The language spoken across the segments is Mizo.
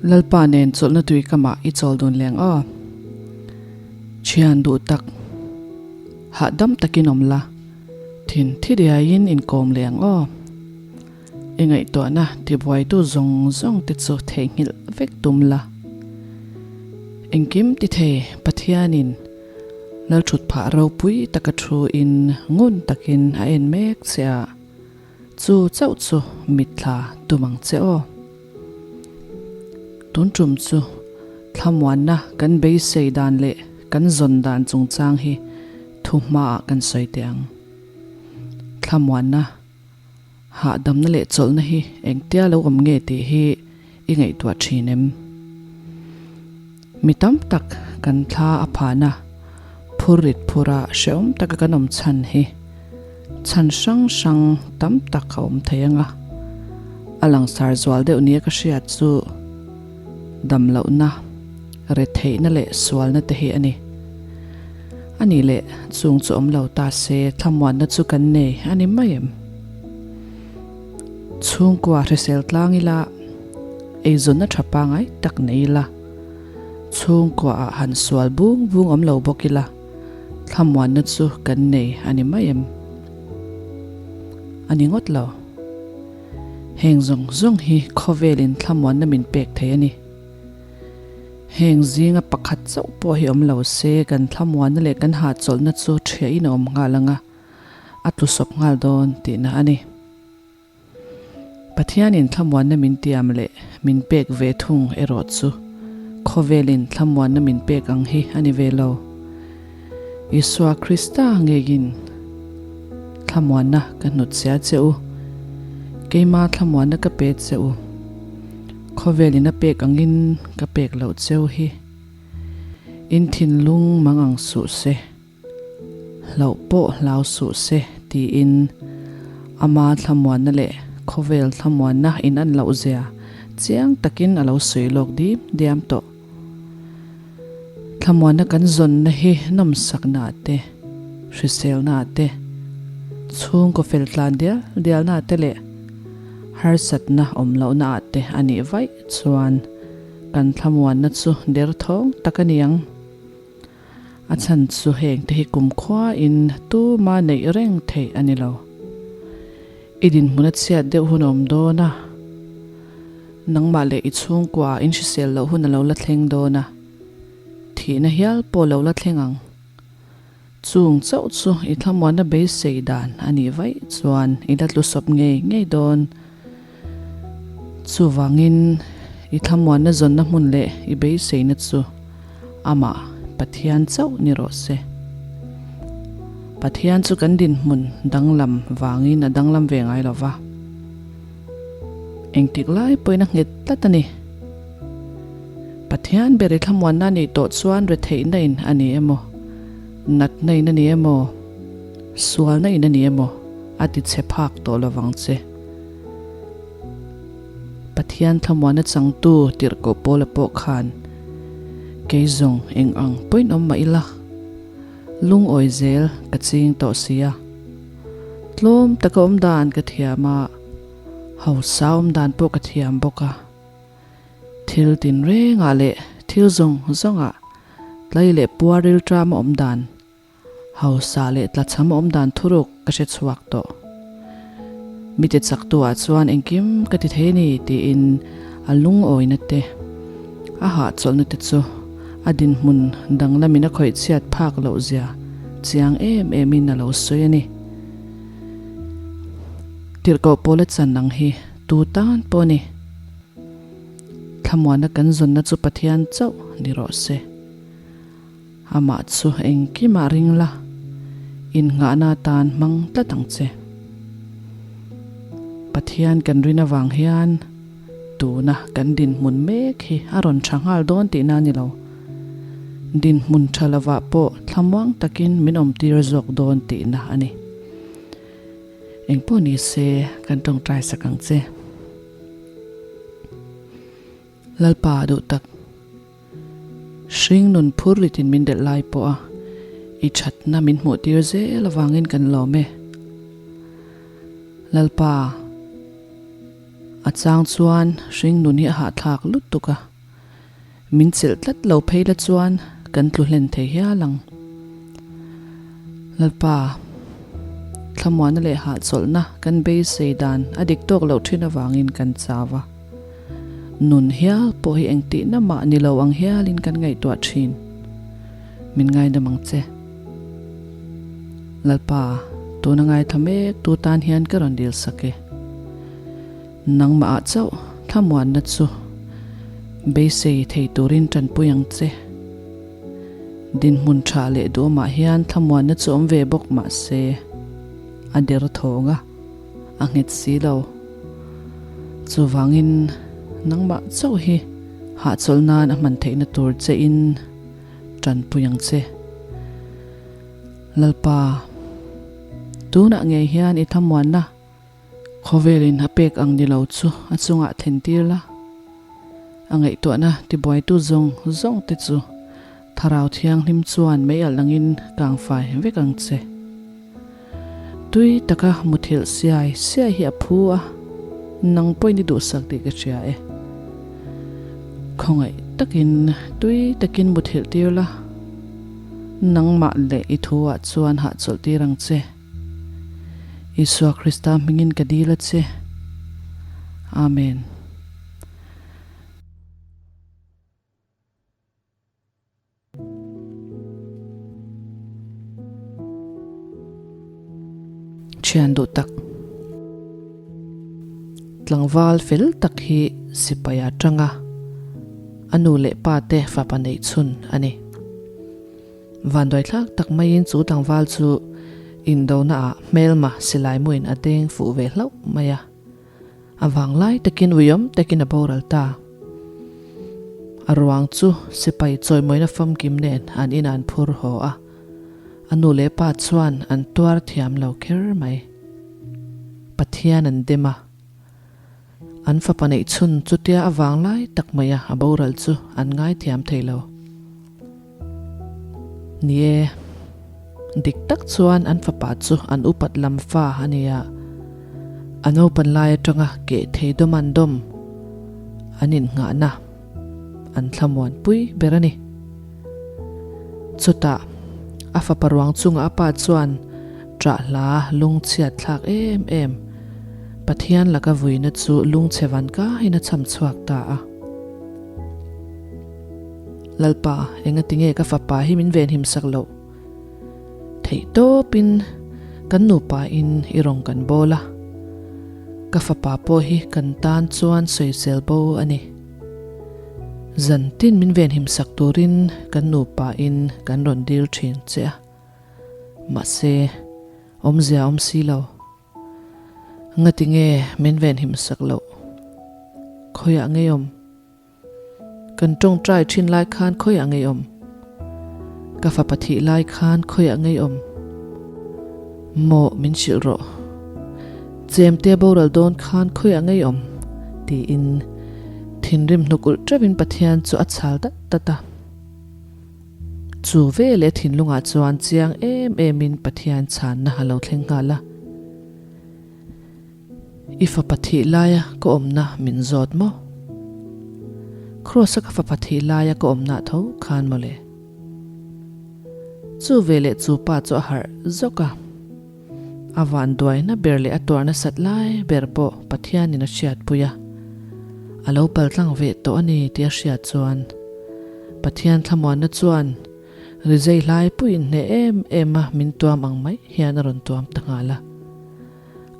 Lalpa nen chawlhna tui kamah i chawl dun leng aw. Thian duh tak, hahdam takin awm la, thin thi diaiin inkawm leng aw. I ngaihtuahna tibuaitu zawng zawng te chu theihnghilh vek tum la. Engkim ti thei Pathianin Lalthutphah ropui taka thu in ngun takin a en mek che a, chu chauh chu mitthla tum ang che aw. Tun tum chu thlamuanna kan beisei dan leh kan zawn dan chungchang hi thu hmaah kan sawi teh ang. Thlamuanna, hahdamna leh chawlhna hi engtia lo awm nge tih hi i ngaihtuah thin em? Mi tam tak kan thla a phahna phur rit phura hrehawm taka kan awm chhan hi chhan hrang hrang tam tak a awm thei ang a, a langsar zual deuh nia ka hriat chu damlohna, retheihna leh sualna te hi a ni. A nih leh chung chu awm lo ta se thlamuanna chu kan nei a ni mai em? Chhungkua hrisel tlang ila eizawnna tha pangai tak nei ila, chhungkua ah han sual bung bung awm lo bawk ila thlamuanna chu kan nei a ni mai em? A ni ngawt lo. Heng zawng zawng hi khawvelin thlamuanna min pek thei a ni. Heng zinga pakhat chauh pawh hi awm lo se kan thlamuanna leh kan hahchawlhna chu thiahin a awm nghal ang a, a tlusawp nghal dawn tihna a ni. Pathianin thlamuanna min tiam leh min pek ve thung erawh chu khawvelin thlamuanna min pek ang hi a ni ve lo. Isua Krista ngeiin thlamuanna ka hnutchhia che u, keima thlamuanna ka pe che u. Khawvelin a pek angin ka pek loh cheu hi in thinlung mang ang suh se, hlauh pawh hlau suh se tiin ama thlamuanna leh khawvel thlamuanna in an loh zia chiang takin a lo sawi lawk dim diam tawh. Thlamuanna kan zawnna hi nawmsakna te, hriselna te, chhungkaw fel tlan dial dialna te leh harsatna awm lohna ah te a nih vaih chuan kan thlamuanna chu derthawng tak a ni ang. A chhan chu heng te hi kumkhua in tuma neih reng theih a ni lo. I dinhmun a chhiat deuh hun a awm dawn a, nangmah leh i chhungkua ah in hrisel loh hun a lo la thleng dawn a, thihna hial pawh lo la thleng ang. Chung chauh chu i thlamuanna beisei dan a nih vaih chuan i la tlusawp ngei ngei dawn. Chuvangin i thlamuanna zawnna hmun leh i beiseina chu amah Pathian chauh ni rawh se. Pathian chu kan dinhmun danglam vangin a danglam ve ngai lo va, engtik lai pawhin a nghet tlat a ni. Pathian ber i thlamuanna a nih tawh chuan retheihna in a ni emaw, natna in a ni emaw, sualna in a ni emaw a ti chhe phak tawh lo vang che. Pathian thlamuanna changtu tirhkoh Paula pawh khan, Kei zawng eng ang pawhin awm mah ila, lungawi zel ka ching tawh si a. Tlawm taka awm dan ka thiam a, hausa awm dan pawh ka thiam bawk a. Thil tinrengah leh thil zawng zawngah tlai leh puar rilṭam a awm dan Hausa leh tlachham awm dan thuruk ka hre chhuak tawh. Mi ti chak tu ah chuan engkim ka ti thei ni tiin a lungawina te, a hahchawlhna te chu a dinhmun danglamin a khawih chhiat phak loh zia chiang em em in a lo sawi a ni. Tirhkoh pawla chan ang hi tu tan pawh a ni. Thlamuanna kan zawnna chu Pathian chauh ni rawh se. Amah chu engkimah ring la, innghahna atan hmang tlat ang che. Pathian kan rin avang hian tuna kan dinhmun mek hi a rawn tha nghal dawn tihna a ni lo. Dinhmun tha lovah pawh thlamuang takin min awmtir zawk dawn tihna a ni. Engpawh ni se kan tawngtai sak ang che. Lalpa duh tak. Hring nun phur ritin min delh lai pawh a, i thatna min hmuh tir zel avangin kan lawm e. Lalpa, a chang chuan hring nun hi a hahthlak lutuk a. Min chelh tlat lo phei la chuan kan tlu hlen thei hial ang. Lalpa, thlamuana leh hahchawlhna kan beisei dan a dik tawk loh thin avangin kan chau a. Nun hial pawh hi engtihna mah ni lo ang hialin kan ngaihtuah thin. Min ngaidam ang che. Lalpa, tuna ngaithla mek tu tan hian ka rawn dil sak e. Nangmah ah chauh thlamuanna chu beisei thei turin tanpui ang che. Dinhmun tha leh duhawmah hian thlamuanna chu awm ve bawk mah se, a der thawng a, a nghet si lo. Chuvangin nangmah chauh hi hahchawlh nan a hman theihna tur che in tanpui ang che. Lalpa, tunah ngei hian i thlamuanna Khawvelin a pek ang ni lo chu a chungah thlen tir la, a ngaihtuahna tibuaitu zawng zawng te chu Thlarau Thianghlim chuan mei alh angin kangfai vek ang che. Tui taka muthilh siai siai hi a phu a, nang pawhin i duhsak tih ka hria e. Khawngaih takin tui takin muthilh tir la, nangmah leh i thu ah chuan hahchawlh tir ang che. Isua Krista hmingin ka dil a che. Amen. Thian duh tak. Tlangval fel tak hi sipai a tang a, a nu leh pa te fapa neih chhun a ni. Vanduaithlak tak maiin chu tlangval chu indona ah hmelma silai muin a deng fuh ve hlauh mai a. A vanglai takin uiawm takin a boral ta. A ruang chu sipai chawimawina famkim nen an inah an phur haw a. A nu leh pa chuan an tuar thiam lo kher mai. Pathian an dem a. An fapa neih chhun chutia a vanglai tak maia a boral chu an ngaithiam thei lo. Ni e, dik tak chuan an fapa chu an upat lam fa a ni a, a naupan lai atanga keh thei dawm an dawm an innghahna an thlamuanpui ber a ni. Chutah a fapa ruang chungah a pa chuan ṭah hla lungchhiat thlak em em Pathian laka vuina chu lungchhe van kahin a cham chhuak ta a. Lalpa, engatinge ka fapa hi min venhim sak loh? Theih tawpin kan nupa in i rawn kan bawl a, ka fapa pawh hi kan tan chuan sawisel bo a ni. Zantin min venhim sak turin kan nupa in kan rawn dil thin che a, mahse awmzia awm si lo. Ngatinge min venhim sak loh? Khawiah ngei awm? Kan tawngtai thin lai khan khawiah ngei awm? Ka fapa thih lai khan khawiah ngei awm? Maw min hrilh rawh. Chemte boral dawn khan khawiah ngei awm? tiin thinrim hnukulh teuhin Pathian chu a chhal dat dat a. Chu veleh thinlungah chuan chiang em emin Pathian chhanna a lo thleng nghal a. I fapa thih laia ka awmna min zawt maw? Kraws-a ka fapa thih laia ka awmna tho khan mawle. Chu veleh chu pa chu a harh zawk a. A vanduaina ber leh a tuar nasat lai ber pawh Pathianin a hriatpui a. A lo paltlang ve tawh a ni tih a hriat chuan Pathian thlamuanna chuan rizei hlai puiin hneh em em a min tuam ang mai hian a rawn tuam ta nghal a.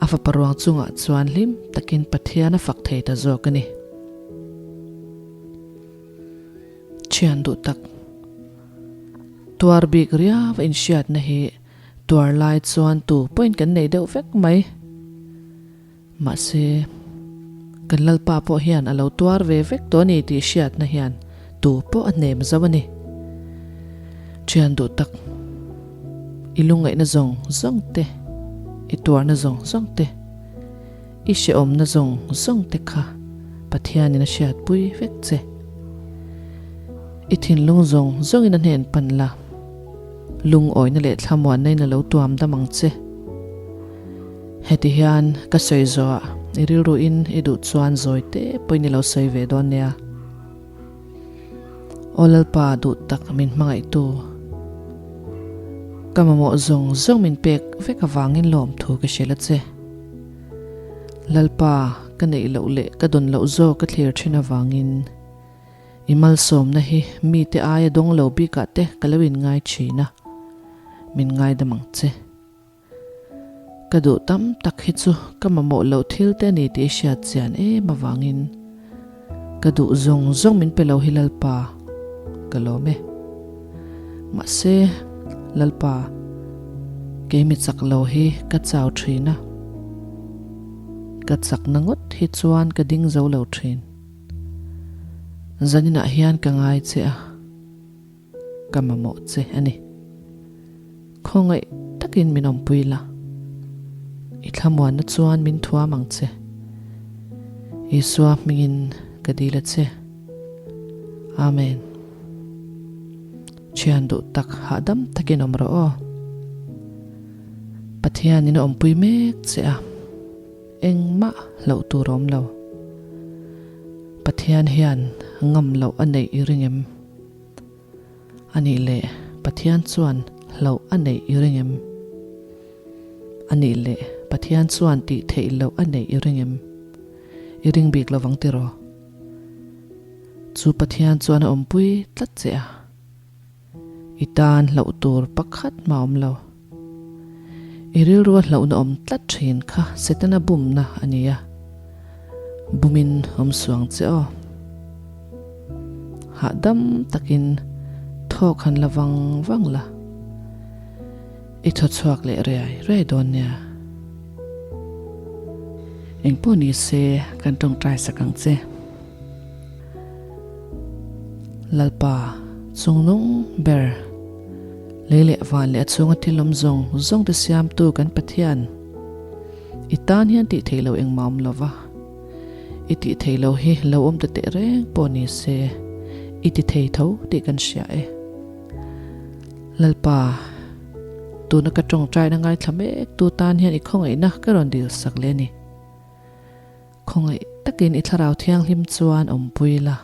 A fapa ruang chungah chuan hlim takin Pathian a fak thei ta zawk a ni. Thian duh tak. Tuar bik riau a inhriatna hi tuar lai chuan tu pawhin kan nei deuh vek mai. Mahse, kan Lalpa pawh hian a lo tuar ve vek tawh a ni tih hriatna hian tu pawh a hnem zo a ni. Thian duh tak, i lungngaihna zawng zawng te, i tuarna zawng zawng te, i hrehawmna zawng zawng te kha Pathianin a hriatpui vek che. I thinlung zawng zawngin a hnen pan la, lungawina leh thlamuanna in a lo tuam dam ang che. Heti hian ka sawi zawhah i rilruin i duh chuan zawi te pawhin i lo sawi ve dawn nia. Aw Lalpa duh tak min hmangaihtu, ka mamawh zawng zawng min pek vek avangin lawmthu ka hrilh a che. Lalpa ka neih loh leh ka dawn loh zawk ka thlir thin avangin i malsawmna hi mite aia dawng lo bikah te ka lo inngai thin a, min ngaidam ang che. Ka duh tam tak hi chu ka mamawh loh thil te a ni tih i hriat chian em avangin ka duh zawng zawng min pe lo hi Lalpa ka lawm e. Mahse, Lalpa, kei mi chak lo hi ka chau thin a, ka chakna ngawt hi chuan ka ding zo lo thin. Zaninah hian ka ngai che a. Ka mamawh che a ni. Khawngaih takin min awmpui la. I thlamuanna chuan min thuam ang che. Isua hmingin ka dil a che. Amen. Thian duh tak hahdam takin awm rawh aw. Pathianin a awmpui mek che a. Engmah hlauh tur a awm lo. Pathian hian ngam loh a neih i ring em? A nih leh Pathian chuan hlauh a neih i ring em? A nih leh Pathian chuan tih theih loh a neih i ring em? I ring bik lovang tiraw? Chu Pathian chuan a awmpui tlat che a. I tan hlauh tur pakhat mah awm lo. I rilrua hlauhna awm tlat thin kha Setana bumna a ni a, bumin awm suang che aw. Hahdam takin thawk han la vang vang la, i thaw chhuak leh riai riai dawn nia. Engpawh ni se kan tawngtai sak ang che. Lalpa chungnung ber lei leh van leh a chhunga thil awm zawng zawng te siamtu kan Pathian i tan hian tih theih loh engmah awm lova i tih theih loh hi lo awm ta teh reng pawh ni se i ti thei tho tih kan hria e. Lalpa tuna ka tawngtaina ngaithla mek tu tan hian i khawngaihna ka rawn dil sak leh a ni. Khawngaih takin i thlarau thianghlim chuan awmpui la,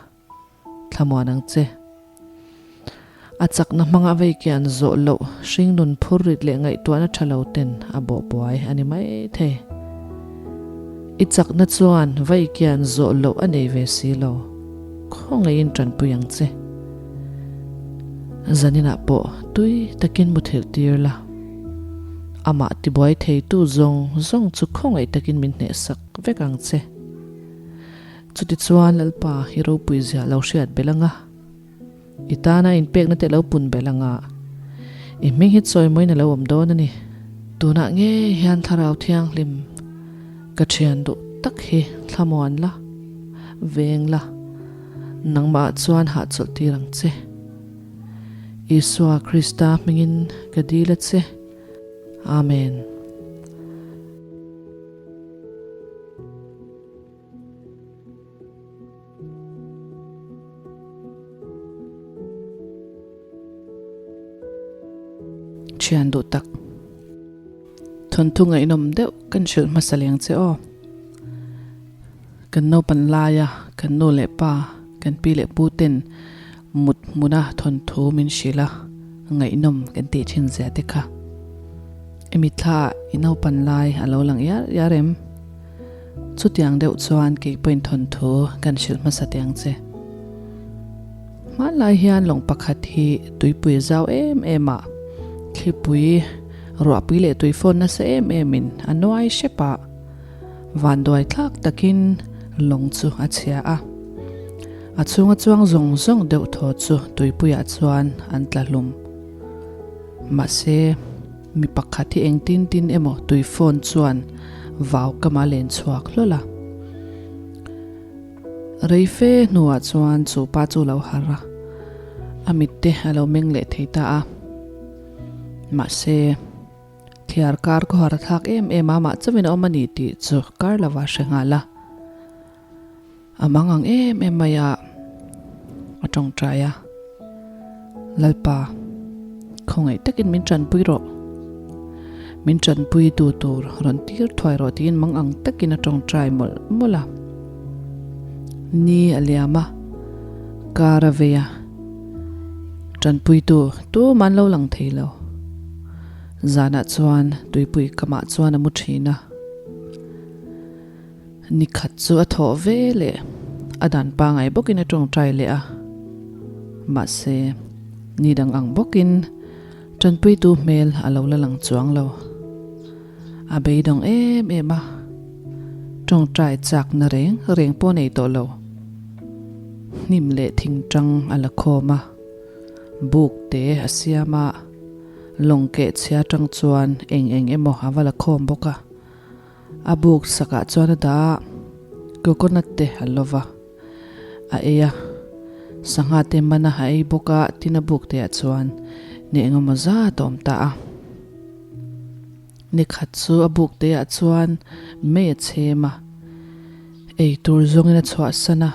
thlamuan ang che. A chakna hmanga vei kian zawh loh hringnun phur rit leh ngaihtuahna tha lo ten a bawh buai a ni mai thei. I chakna chuan vei kian zawh loh a nei ve si lo, khawngaihin tanpui ang che. Zaninah pawh tui takin muthilh tir la. Amah tibuai theitu zawng zawng chu khawngaih takin min hnehsak vek ang che. Chutichuan Lalpa hi ropui zia lo hriat belh anga, i tana inpekna te lo pun belh anga, i hming hi chawimawiin a lo awm dawn a ni. Tunah ngei hian Thlarau Thianghlim ka thian duh tak hi thlamuan la, veng la, nangmah chuan hahchawlh tir ang che. Isua Krista hmingin ka dil a che. Amen. Thian duh tak. Thawnthu ngaihnawm deuh kan hrilh hmasa leng che aw. Kan naupan laia kan nu leh pa, kan pi leh pu ten mut hmuna thawnthu min hrilh a, ngaihnawm kan tih thin zia te kha. I mitthla ah i naupan lai a lo lang iar iar em? Chutiang deuh chuan kei pawhin thawnthu kan hrilh hmasa teh ang che. Hmanlai hian lawng pakhat hi tuipui zau em em a, thlipui, ruahpui leh tuifawn nasa em em in a nuai hrep a. Vanduai thlak takin lawng chu a chhia a. A chhunga chuang zawng zawng deuh thaw chu tuipuiah chuan an tla hlum. Mahse, mi pakhat hi engtin tin emaw tuifawn chuan vau kama len chhuak hlawl a. Rei fe hnuah chuan chu pa chu lo harh a, a mitte a lo meng leh thei ta a. Mahse, thliar kar khawhar a thlak em em a, mah chauhin a awm a ni tih chu kar lova hre nghal a. A mang ang em em mai a, a tawngtai a, Lalpa, khawngaih takin min tanpui rawh. Min tanpui tu tur rawn tir thuai rawh tiin mang ang takin a tawngtai mawlh mawlh a. Ni a liam a, kar a vei a. Tanpuitu tumah an lo lang thei lo. Zanah chuan tuipui kamah chuan a mu thin a. Ni khat chu a thawh ve leh a dan pangai bawkin a tawngtai leh a. Mahse, ni dang ang bawkin tanpuitu hmel a lo la lang chuang lo. A beidawng em em a, tawngtai chakna reng reng pawh nei tawh lo. Hnim leh thingtang a la khawm a, buk te a siam a, lawng keh chhia tang chuan eng eng emaw a va la khawm bawk a. A buk sakah chuan a dah a, coconut te a lo va, a ei a, sangha te man a a ei bawk a, tin a buk te ah chuan ni engemaw zat a awm ta a. Ni khat chu a buk te ah chuan mei a chhem a, ei tur zawngin a chhuahsan a,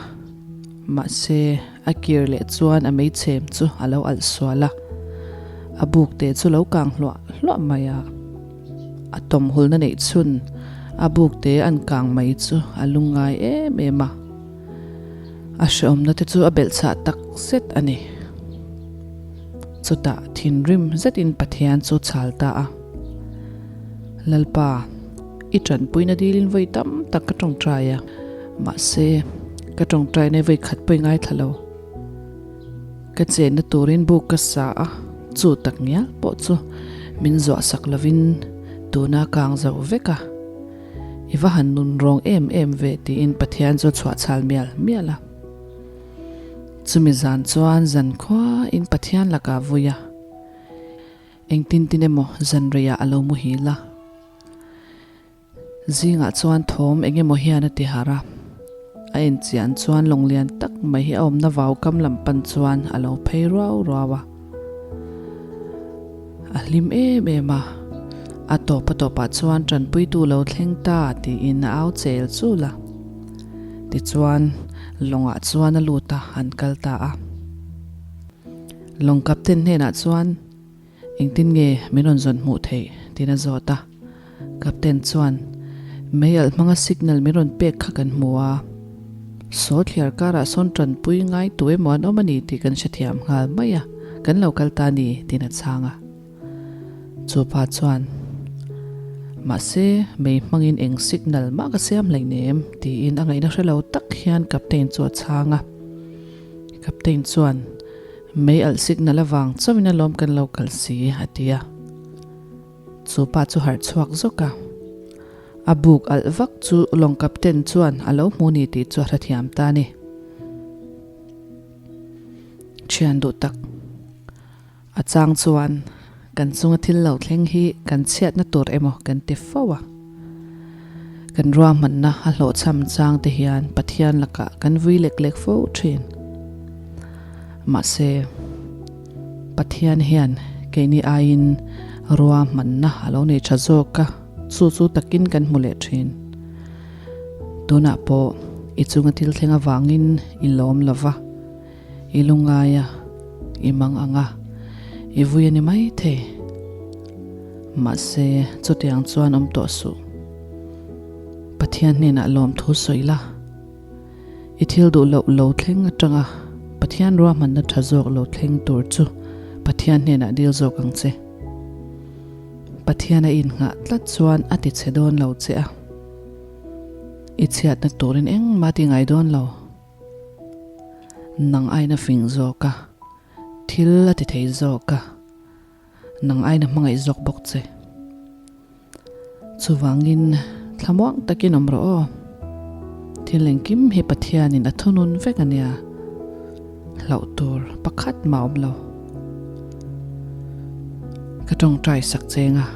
mahse a kir leh chuan a mei chhem chu a lo alh sual a, a buk te chu lo kang hluah hluah mai a. A tawmhulna neih chhun a buk te an kang mai chu a lungngai em em a, a hrehawmna te chu a belhchhah tak zet a ni. Chutah thinrim zetin Pathian chu chhal ta a, Lalpa, i tanpuina dilin vawi tam tak ka tawngtai a, mahse ka tawngtaina vawi khat pawh i ngaithla lo. Ka chenna turin buk ka sa a, chu tak ngial pawh chu min zuah sak lovin tuna kang zo vek a, i va han nun rawng em em ve tiin Pathian chu a chhuah chhal mial mial a. Chumi zan chuan zan khuain Pathian lakah vui a, engtin tin emaw zan reiah a lo muhil a. Zingah chuan thawm eng emaw hian a ti harh a, a enchian chuan lawng lian tak mai hi a awmna vau kam lam pan chuan a lo phei ruau ruau a. A hlim em em a, a tawp a tawpah chuan tanpuitu lo thleng ta tiin a au chel chul a. Tichuan lawngah chuan a lut a, an kal ta a. Lawng captain hnenah chuan. Engtin nge min rawn zawn hmuh theih? tiin a zawt a. Captain chuan, Mei alh hmanga signal min rawn pek kha kan hmu a. Saw thliar karah sawn tanpui ngai tu emaw an awm a ni tih kan hrethiam nghal mai a, kan lo kal ta a ni, tiin a chhang a. Chu pa chuan, Mahse, mei hmangin eng signal mah ka siam hleinem, tiin a ngaihna hre lo tak hian Captain chu a chhang a. Captain chuan, Mei alh signal avang chauhin alawm kan lo kal si, a ti a. Chu pa chu harh chhuak zawk a. A buk alh vak chu lawng captain chuan a lo hmu ni tih chu a hrethiam ta a ni. Thian duh tak. A chang chuan kan chunga thil lo thleng hi kan chhiatna tur emaw kan ti fo a. Kan ruahmanna a hlawhchham chang te hian Pathian lakah kan vui lek lek fo thin. Mahse, Pathian hian keini aiin ruahmanna a lo nei tha zawk a, chu chu takin kan hmu leh thin. Tunah pawh i chunga thil thleng avangin i lawm lo va. I lungngai a, i mang ang a, i vui a ni maithei. Mahse, chutiang chuan awm tawh suh. Pathian hnenah lawmthu sawi la. I thil duh loh lo thleng atanga Pathian ruahmanna tha zawk lo thleng tur chu Pathian hnenah dil zawk ang che. Pathian a innghah tlat chuan a ti chhe dawn lo che a. I chhiatna turin engmah ti ngai dawn lo. Nang aina fing zawk a, thil a ti thei zawk a, nang aina hmangaih zawk bawk che. Chuvangin thlamuang takin awm rawh aw. Thil engkim hi Pathianin a thunun vek a nia, hlauh tur pakhat mah awm lo. Ka tawngtai sak cheng a,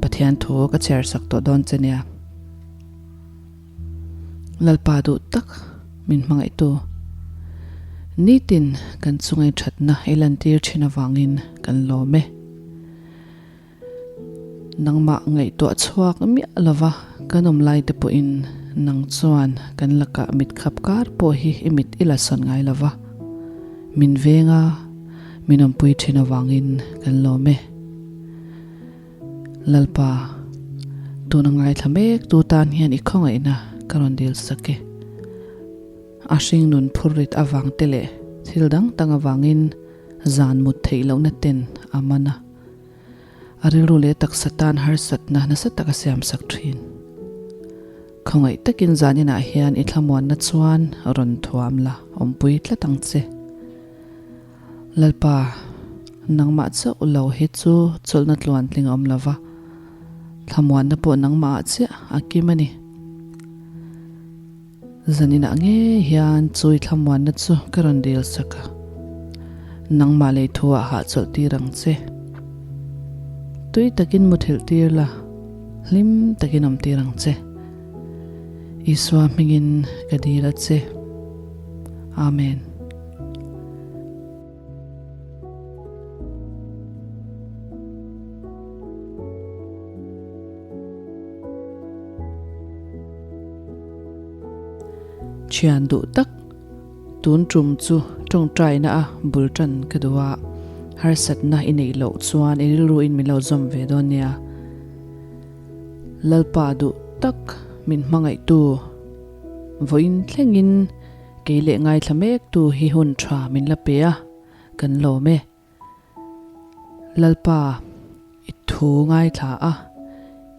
Pathian thu ka chhiar sak tawh dawn che nia. Lalpa duh tak min hmangaihtu. Nitin kan chungai thatna i lantir thin avangin kan lawm e. Nangmah ngaihtuah chhuak miah lova kan awm lai te pawhin nang chuan kan lakah mit khap kar pawh hi i mit i la sawn ngai lova. Min venga min awmpui thin avangin kan lawm e. Lalpa, tuna ngaithla mek tu tan hian i khawngaihna ka rawn dil sak e. A hringnun phurrit avang te leh thil dang dang avangin Zan mut theih lohna ten a man a, a rilru leh taksa tan harsatna nasa tak a siamsak thin. Khawngaih takin zaninah hian i thlamuanna chuan rawn thuam la, awmpui tlat ang che. Lalpa, nangmah chauh lo hi chu chawlhna tluantling a awm lo va, thlamuanna pawh nangmahah chiah a kim a ni. Zaninah ngei hian chui thlamuanna chu ka rawn dil sak a, nangmah lei thuah hahchawlh tir ang che. Tui takin muthilh tir la, hlim takin awm tir ang che. Isua hmingin ka dil a che. Amen. Thian duh tak, tun tum chu tawngtaina a bul tan ka duh a, harsatna i neih loh chuan i rilruin min lo zawm ve dawn nia. Lalpa duh tak min hmangaihtu vawiin thlengin kei leh ngaithla mektu hi hun tha min la pe a, kan lawm e. Lalpa, i thu ngaithla a,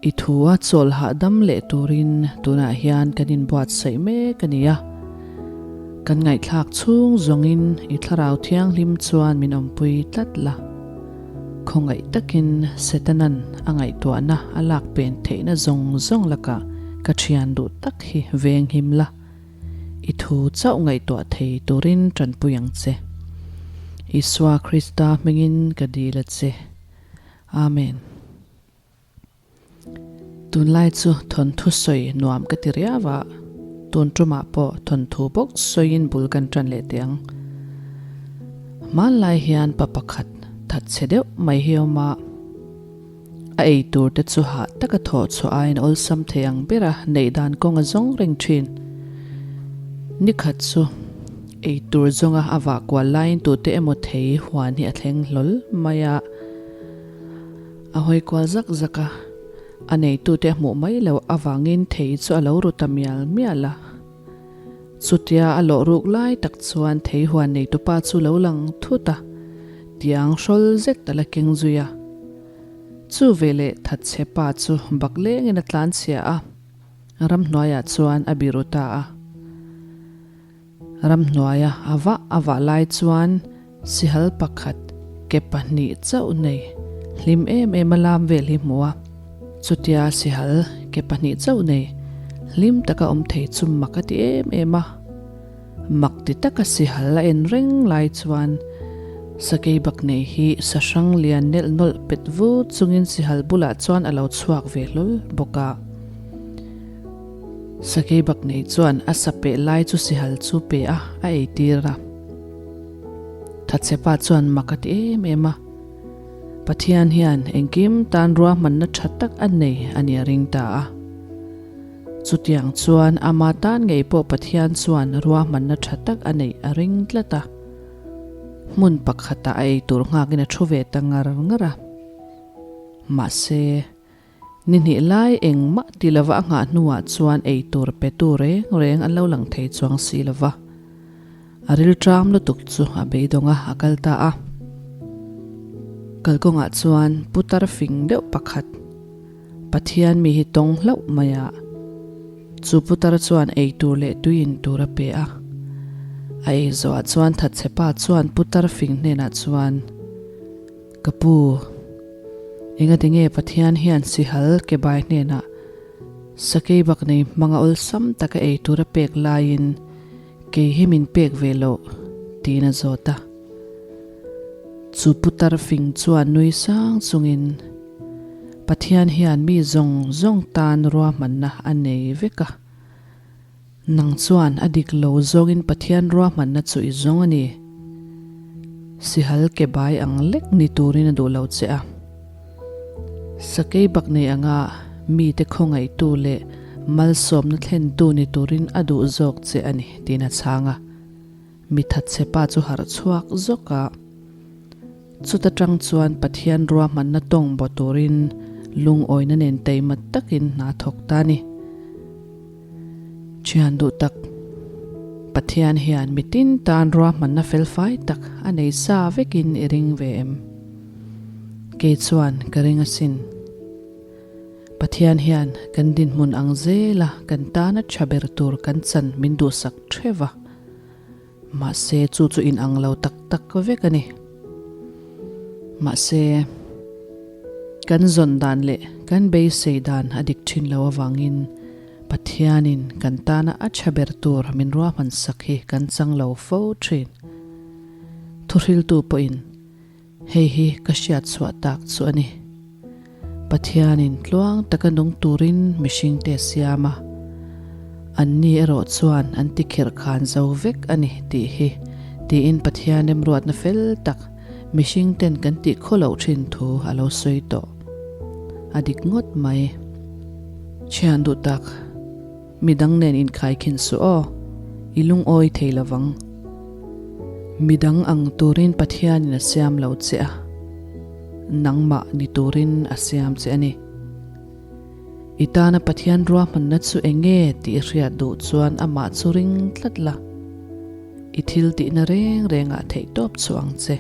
i thu a chawl hahdam leh turin tunah hian kan inbuatsaih mek a ni a. Kan ngaihthlak chhung zawngin i Thlarau Thianghlim chuan min awmpui tlat la. Khawngaih takin Setanan a ngaihtuahna a lak pen theihna zawng zawng lakah ka thian duh tak hi venghim la. I thu chauh ngaihtuah thei turin tanpui ang che. Isua Krista hmingin ka dil a che. Amen. Tunlai chu thawnthu sawi nuam ka ti riau a, tun tumah pawh thawnthu bawk sawiin bul kan tan leh teh ang. Hmanlai hian pa pakhat that chhe deuh mai hi a awm a. A ei tur te chu hah taka thawh chhuah aiin awlsam thei ang bera neih dan kawng a zawng reng thin. Ni khat chu ei tur zawnga a vah kual laiin tute emaw thei huan hi a thleng hlawl mai a. A hawi kual zak zak a, a neitute a hmuh mai loh avangin thei chu a lo ru ta mial mial a. Chutia a lawh ruk lai tak chuan thei huan neitupa chu lo lang thut a, tiang hrawl zet a la keng zui a. Chu veleh thatchhe pa chu bak lengin a tlan chhia a, ramhnuaiah chuan a biru ta a. Ramhnuaia a vah a vah lai chuan sihal pakhat ke pahnih chauh nei hlim em em a lam vel hi hmu a. Chutia sihal ke pahnih chauh nei hlim taka awm thei chu mak a ti em em a. Mak ti taka sihal a en reng lai chuan sakei bak nei hi sahrang lian nelh nawlh pet vut chungin sihal bulah chuan a lo chhuak ve hlawl bawk a. Sakei bak nei chuan a sa peh lai chu sihal chu pe a, a ei tir a. Thatchhepa chuan mak a ti em em a. Pathian hian engkim tan ruahmanna tha tak a nei a ni a ring ta a. Chutiang chuan ama tan ngei pawh Pathian chuan ruahmanna tha tak a neih a ring tlat a. Hmun pakhatah a ei tur nghakin a thu ve ta ngar ngar a. Mahse. Ni hnih lai engmah ti lova a nghah hnuah chuan ei tur pe tu reng reng an lo lang thei chuang si lova. A rilṭam lutuk chu a beidawng a, a kal ta a. Kalkawngah chuan putar fing deuh pakhat, Pathian mi hi tawng hlauh mai a. Chu putar chuan ei tur leh tui in tur a pe a. A ei zawhah chuan thatchhepa chuan putar fing hnenah chuan, Ka pu, engati nge Pathian hian sihal ke bai hnenah sakei bak nei hmanga awlsam taka ei tura pek laiin kei hi min pek ve loh? tiin a zawt a. Chu putar fing chuan nui sang chungin, Pathian hian mi zawng zawng tan ruahmanna a nei vek a. Nang chuan a dik lo zawngin Pathian ruahmanna chu i zawng a ni. Sihal ke bai ang lek ni turin a duh lo che a. Sakei bak nei anga mite khawngaihtu leh malsawmna thlentu ni turin a duh zawk che a ni, tiin a chhang a. Mi thatchhe pa chu harh chhuak zawk a. Chuta tang chuan Pathian ruahmanna tawng baw turin lungawina nen taima takin hna thawk ta a ni. Thian duh tak. Pathian hian mitin tan ruahmanna felfai tak a nei sa vekin i ring ve em? Kei chuan ka ring asin. Pathian hian kan dinhmun ang zela kan tana tha ber tur kan chan min duhsak theuh a. Mahse chu chu inang lo tak tak vek a ni. Mahse kan zawn dan leh kan beisei dan a dik thin lo avangin Pathianin kan tana a tha ber tur min ruahman sak hi kan chang lo fo thin. Thuhriltu pawhin Hei hi ka hriat chhuah tak chu a ni. Pathianin tluang taka nung turin mihringte a siam a, anni erawh chuan an ti khirh khan zo vek a ni tih hi tiin Pathian remruatna fel tak mihringten kan tih khaw loh thin thu a lo sawi tawh. A dik ngawt mai. Thian duh tak, midang nen inkhaikhin suh aw, i lungawi thei lovang. Midang ang turin Pathianin a siam lo che a, nangmah ni turin a siam che a ni. I tana Pathian ruahmanna chu eng nge tih i hriat duh chuan amah chu ring tlat la, i thil tihna reng rengah theihtawp chu ang che.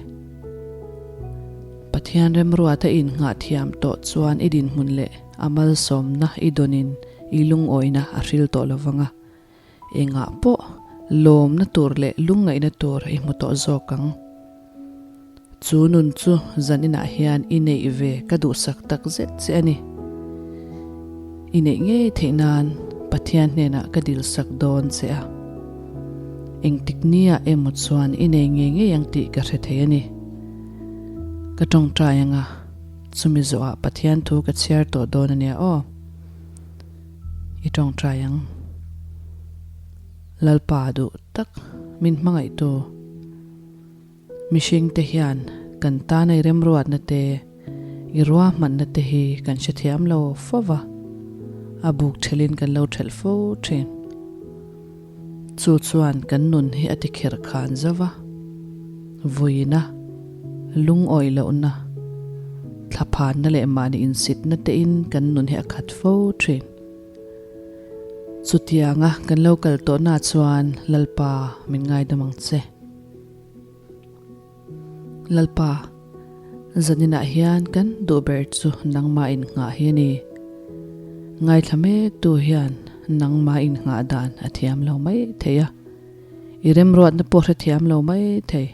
Pathian remruata innghah thiam tawh chuan i dinhmun leh a malsawmna i dawnin i lungawina a hril tawh lovang a. Engah pawh lawmna tur leh lungngaihna tur i hmu tawh zawk ang. Chu nun chu zaninah hian i neih ve ka duhsak tak zet che a ni. I neih ngei theih nan Pathian hnenah ka dilsak dawn che a. Engtik nia emaw chuan i nei ngei ngei ang tih ka hre thei a ni. Ka tawngtai anga chumi zawhah Pathian thu ka chhiar tawh dawn a nia aw. I tawngtai ang. Lalpa duh tak min hmangaihtu mihringte hian kan tana i remruatna te, i ruahmanna te hi kan hrethiam lo fo va, a buk thelhin kan lo thelh fo thin. Chu chuan kan nun hi a tikherh khan zo va, vuina, lungawih lohna, thlaphanna leh mahni insitna tein kan nun hi a khat fo thin. Chutianga kan lo kal tawhna chuan Lalpa min ngaidam ang che. Lalpa, zaninah hian kan duh ber chu nangmah innghah hi a ni. Ngaithla mektu hian nangmah innghah dan a thiam lo mai thei a, i remruatna pawh hrethiam lo mai thei.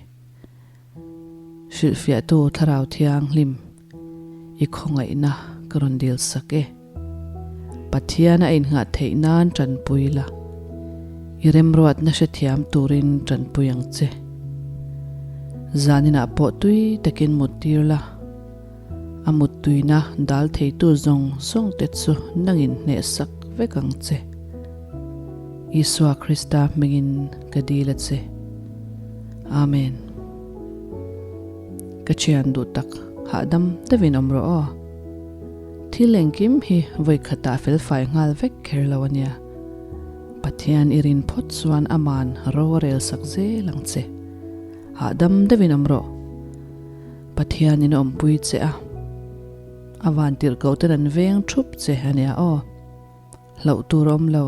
Hrilhfiahtu Thlarau Thianghlim, i khawngaihna ka rawn dil sak e. Pathian a innghah theih nan tanpui la, i remruatna hrethiam turin tanpui ang che. Zaninah pawh tui takin mut tir la, a muttuina dal theitu zawng zawng te chu nangin hnehsak vek ang che. Isua Krista hmingin ka dil a che. Amen. Ka thian duh tak, hahdam deuhin awm rawh aw. Thil engkim hi vawi khatah felfai nghal vek kher lo a nia. Pathian i rin phawt chuan aman ro a rel sak zel ang che. Hahdam deuhin awm rawh. Pathianin a awmpui che a, a van tirh koh ten an veng thup che a nia aw. Hlauh tur a awm lo.